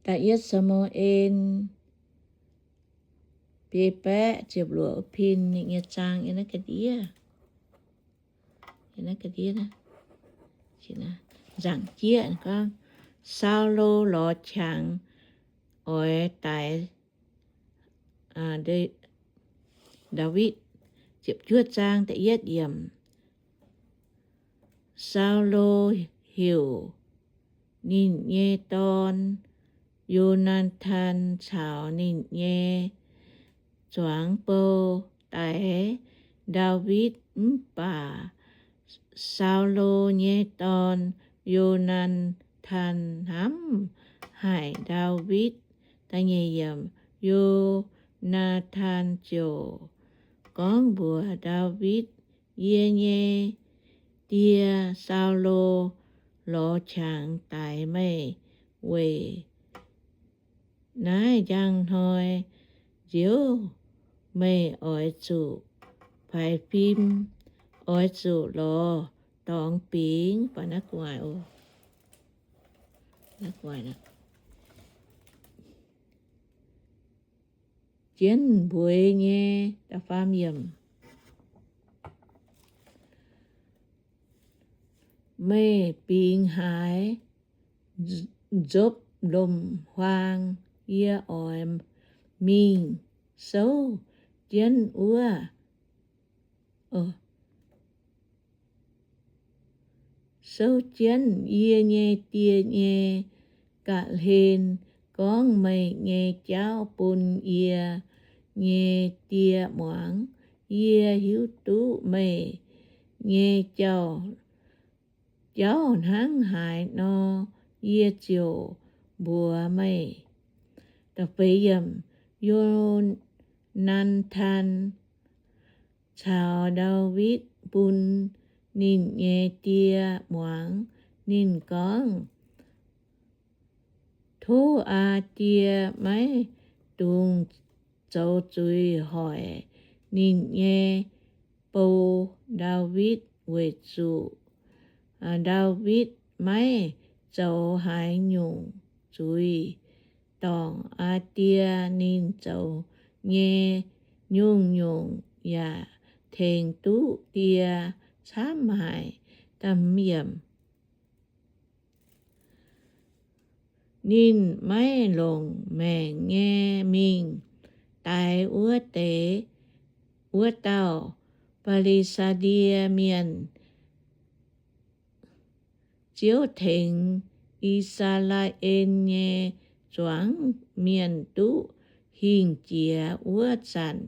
Da'yietv Saa^mu^en biei baeqv ziepc luoqc pin ninh nyei zaang yiem naaiv ga'ndiev. Yiem naaiv ga'ndiev, nzaangc jieqv gorngv, Saulo lorz qangx oix daix Ndaawitv. Ziepc juov zaang da'yietv yiemc. Saulo heuc ninh nyei dorn, Yo^naa^tan, caux ninh nyei zuangx bou daix Ndaawitv. Mv baac Saulo nyei dorn, Yo^naa^tan, hnamv haic Ndaawitv. Yo^naa^tan ziouc gorngv mbuox Ndaawitv, Yie nyei die, Saulo, lorz qangx daix meih weic naaiv njang hnoi nziouv meih oix zuqc faix fim, oix zuqc lorz dorngx bingx jienv mbueiz nyei. Meih bingx haaix nzopv lomc-huaang, yie oix mingh souv jienv wuov souv jienv yie nyei die nyei ga'hlen, gorngv meih nyei jauv bun yie nyei die muangx. Yie hiuv duqv meih nyei jauv hnangv haaix nor, yie ziouc mbuox meih. Yo^naa^tan caux Ndaawitv bun ninh nyei die muangx. Ninh gorngv, Tov aa die maiv dungx zoux zuiz hoic ninh nyei bou, Ndaawitv, weic zuqc Ndaawitv maiv zoux haaix nyungc zuiz dorngc aa die. Ninh zoux nyei nyungc-nyungc yaac tengx duqv die camv haic. Ninh maiv longc maengc nyei mingh daix wuov deix, wuov dauh Fi^li^saa^die Mienh. Ziouv tengx I^saa^laa^en nyei zuangx mienh duqv hingh jiex wuov zanc,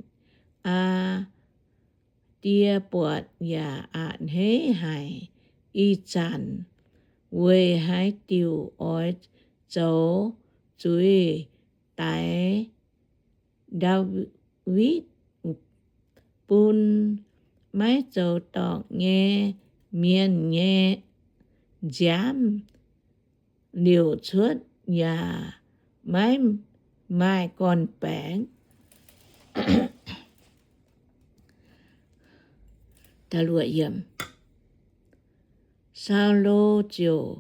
aa die buatc yaac a'hneiv haic. Ih zanc weic haaix diuc oix zoux zuiz daix Ndaawitv bun maiv zoux dorngc nyei mienh nyei nziaamv liouc cuotv yaac maiv maaih gorn-baengx? Saulo ziouc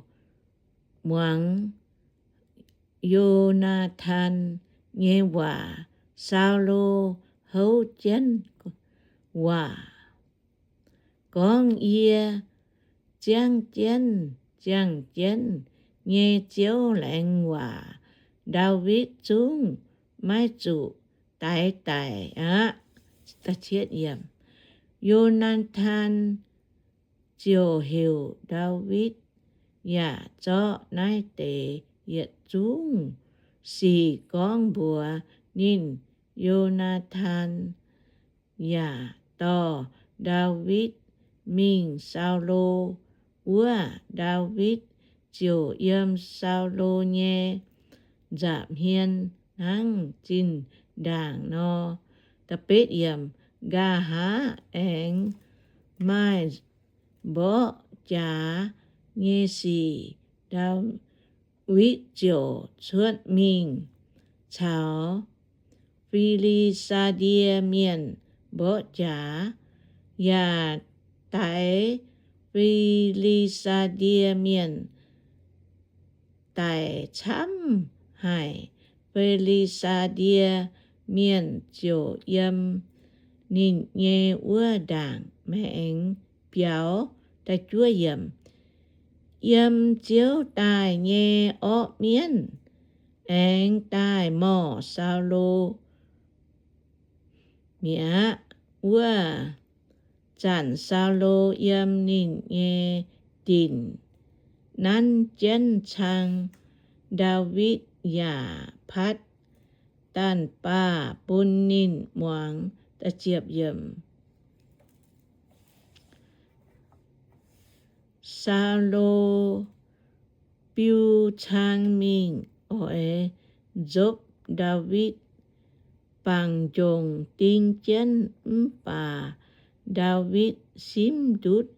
muangx Yo^naa^tan nyei waac. Saulo houv jienv waac gorngv, Yie ziangv jienv, ziangh jienv nyei Ziouv laengz waac, Ndaawitv zungv maiv zuqc daix daic aqv. Yo^naa^tan ziouc heuc Ndaawitv yaac zorqv naaiv deix yietc zungv sic gorngv mbuox ninh. Yo^naa^tan yaac dorh Ndaawitv mingh Saulo wuov. Ndaawitv ziouc yiem Saulo nyei nza'hmien hnangv zinh ndaangc nor. Nqa'haav aengx maaih mborqv jaax nyei sic. Ndaawitv ziouc cuotv mingh caux Fi^li^saa^die Mienh mborqv jaax, yaac daix Fi^li^saa^die Mienh daic camv haic, Fi^li^saa^die Mienh ziouc yiem ninh nyei wuov ndaangc maengx biaux. Yiem Ziouv daaih nyei orqv mienv aengx daaih morh Saulo mi'aqv. Wuov zanc Saulo yiem ninh nyei dinc nanv jienv cang Ndaawitv yaac patv daanh baah bun ninh muangx. Saulo biu cang mingh oix nzopv Ndaawitv bangc njongc ding jienv, mv baac Ndaawitv simv ndutv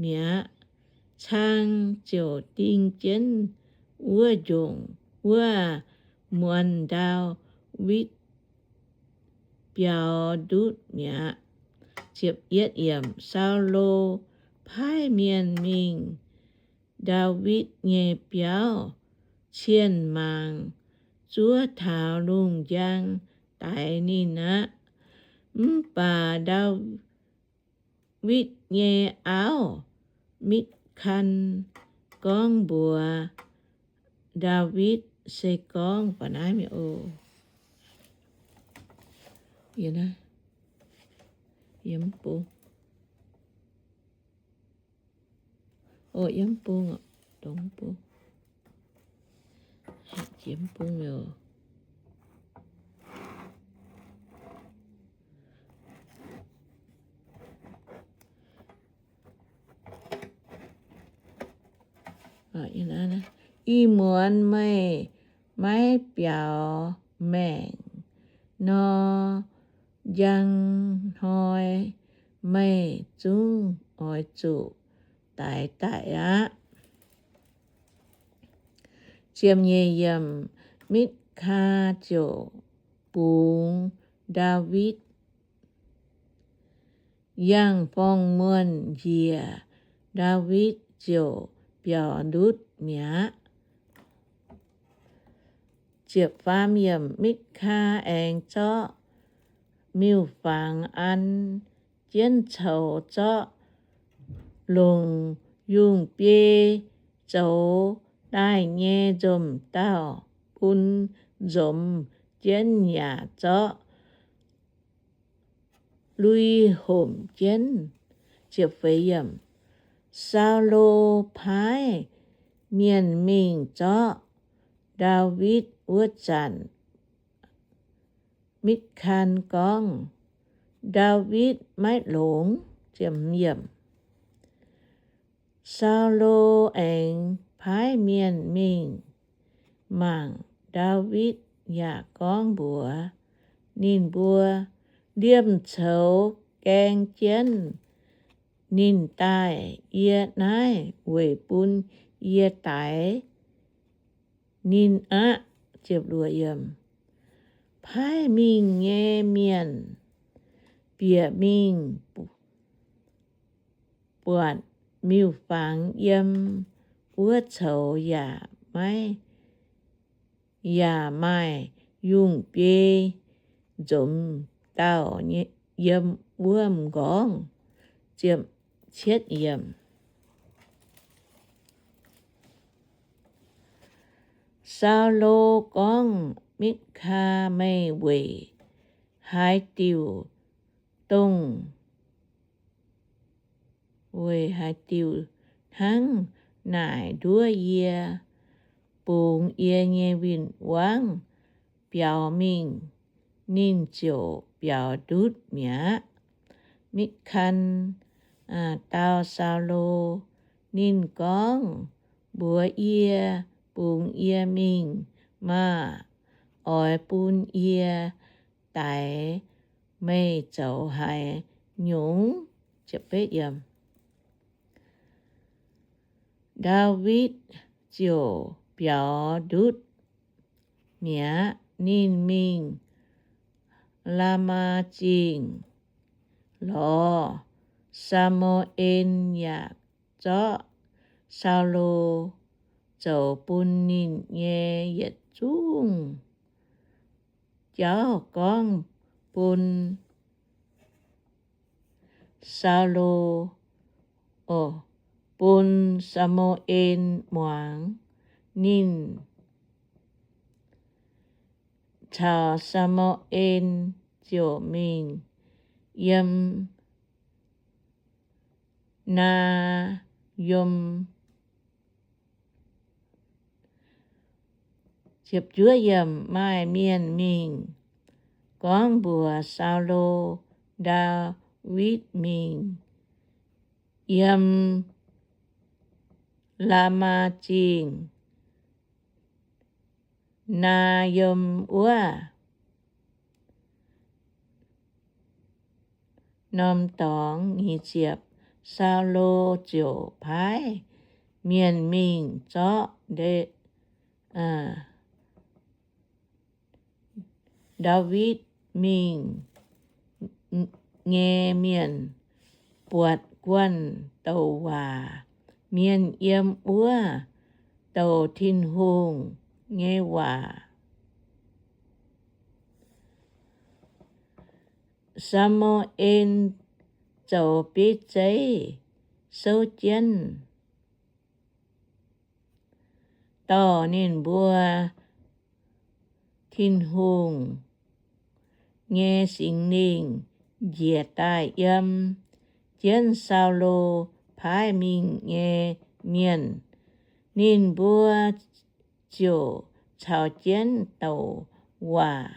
mi'aqv. Cang ziouc ding jienv wuov njongc wuov muonz Ndaawitv biaux ndutv mi'aqv. Saulo paaiv mienh mingh Ndaawitv nyei biauv cienh mangc zuov taux lungh njang daix ninh aqv. Mv baac Ndaawitv nyei auv, Mitv^kan, gorngv mbuox Ndaawitv, se gorngv, Ih muonz meih maiv biaux maengc nor, njang hnoi meih zungv oix zuqc daix daic aqv. Mitv^kaa ziouc bungx Ndaawitv yangh forng-muonh njiec, Ndaawitv ziouc biaux ndutv mi'aqv. Mitv^kaa aengx zorqv miuc-fangx an jienv coux, zorqv longc yungh biei zoux daaih nyei nzomc dauh bun nzomz jienv, yaac zorqv lui homc jienv. Saulo paaiv mienh mingh zorqv Ndaawitv wuov zanc, Mitv^kan gorngv, Ndaawitv maiv longx. Saulo aengx paaiv mienh mingh mangc Ndaawitv yaac gorngv mbuox ninh mbuo, Liemh coux gaeng jienv ninh daaih, yie naaiv weic bun yie daix ninh aqv. Paaiv mingh nyei mienh bieqc mingh buatc miuc-fangx yiem wuov coux yaac maiv, yaac maaih yungh biei nzomz dauh yiem wuov m'nqorngv. Saulo gorngv, Mitv^kaa, meih weic haaix diuc dongh, weic haaix diuc hnangv naaic nduov yie? Bungx yie nyei win-wangv biaux mingh, ninh ziouc biaux ndutv mi'aqv. Mitv^kan dau Saulo, ninh gorngv, Mbuox yie, bungx yie mingh maah! Oix bun yie daix meih zoux haaix nyungc? Ndaawitv ziouc biaux ndutv mi'aqv. Ninh mingh Laamaa Zingh lorz Saa^mu^en, yaac zorqv Saulo zoux bun ninh nyei yietc zungv jauv gorngv bun Saulo, o, bun Saa^mu^en muangx. Ninh caux Saa^mu^en ziouc mingh yiem Naa^yom. Maaih mienh mingh gorngv mbuox Saulo, Ndaawitv mingh yiem Laamaa Zingh Naa^yom wuov norm dorngx. Nyic ziepc, Saulo ziouc paaiv mienh mingh zorqv Nde- Ndaawitv mingh nyei mienh buatc guanh douc waac mienh yiem wuov douc Tin-Hungh nyei waac. Saa^mu^en zoux bieiv zeiv souv jienv dorh ninh mbuo Tin-Hungh nyei Singx Lingh njiec daaih yiem jienv Saulo paaiv mingh nyei mienh. Ninh mbuo ziouc caux jienv douc waac.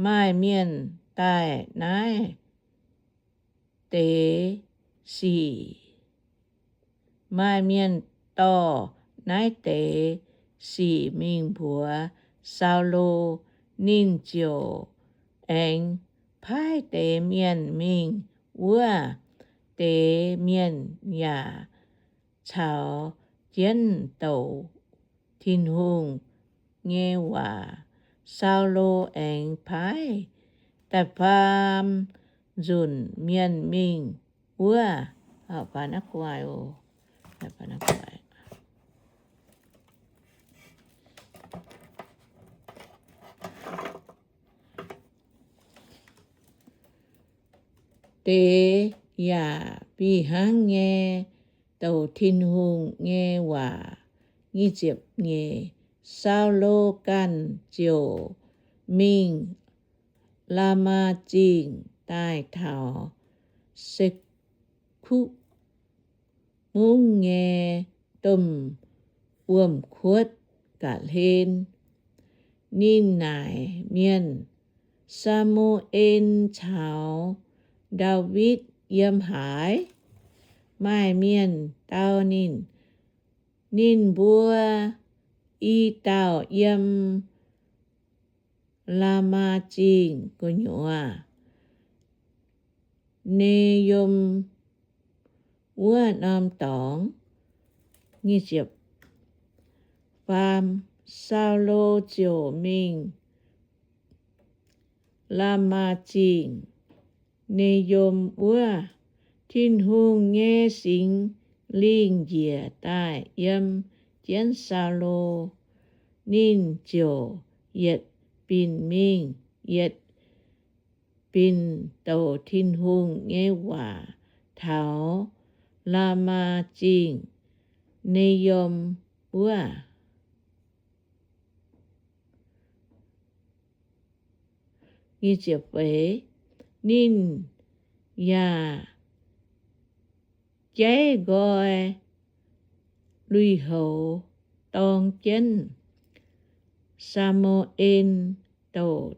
Maaih mienh daaih naaiv deix sic, maaih mienh dorh naaiv deix sic mingh mbuox Saulo, ninh ziouc aengx paaiv deix mienh mingh. Wuov deix mienh yaac caux jienv douc Tin-Hungh nyei waac. Saulo aengx paaiv da'faam nzunc mienh mingh wuov, deix yaac fih hnangv nyei douc Tin-Hungh nyei waac. Nyeic, Saulo ganh ziouc mingh Laamaa Zingh daaih taux Se^kupv Mungv nyei domh wuom-kuotv ga'hlen. Ninh naaic mienh, Saa^mu^en caux Ndaawitv yiem haaix? Maaih mienh dau ninh, Ninh mbuo i dauh yiem Laamaa Zingh gu'nyuoz Ne^yom wuov norm dorngx. Faam, Saulo ziouc mingh Laamaa Zingh, Ne^yom wuov. Tin-Hungh nyei Singx Lingh njiec daaih yiem jienv Saulo. Ninh ziouc yietc binc mingh yietc binc douc Tin-Hungh nyei waac taux Laamaa Zingh, Ne^yom wuov. Ninh yaac jaiv nqoi lui-houx dorng jienv Saa^mu^en douc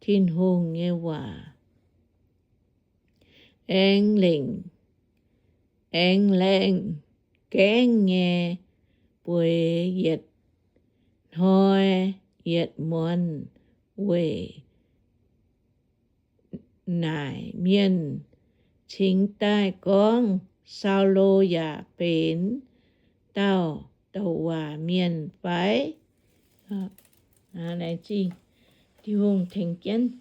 Tin-Hungh nyei waac, aengx lengc, aengx laengh gaengv nyei bueix yietc hnoi yietc muonz weic naaic mienh cingx daaih gorngv Saulo yaac benx dauh douc waac mienh fai? Laengz zingh Tin-Hungh tengx jienv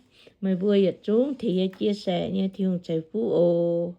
meih mbuo yietc zungv tengx yie chia sẻ nyei, Tin-Hungh ceix fuqv oc.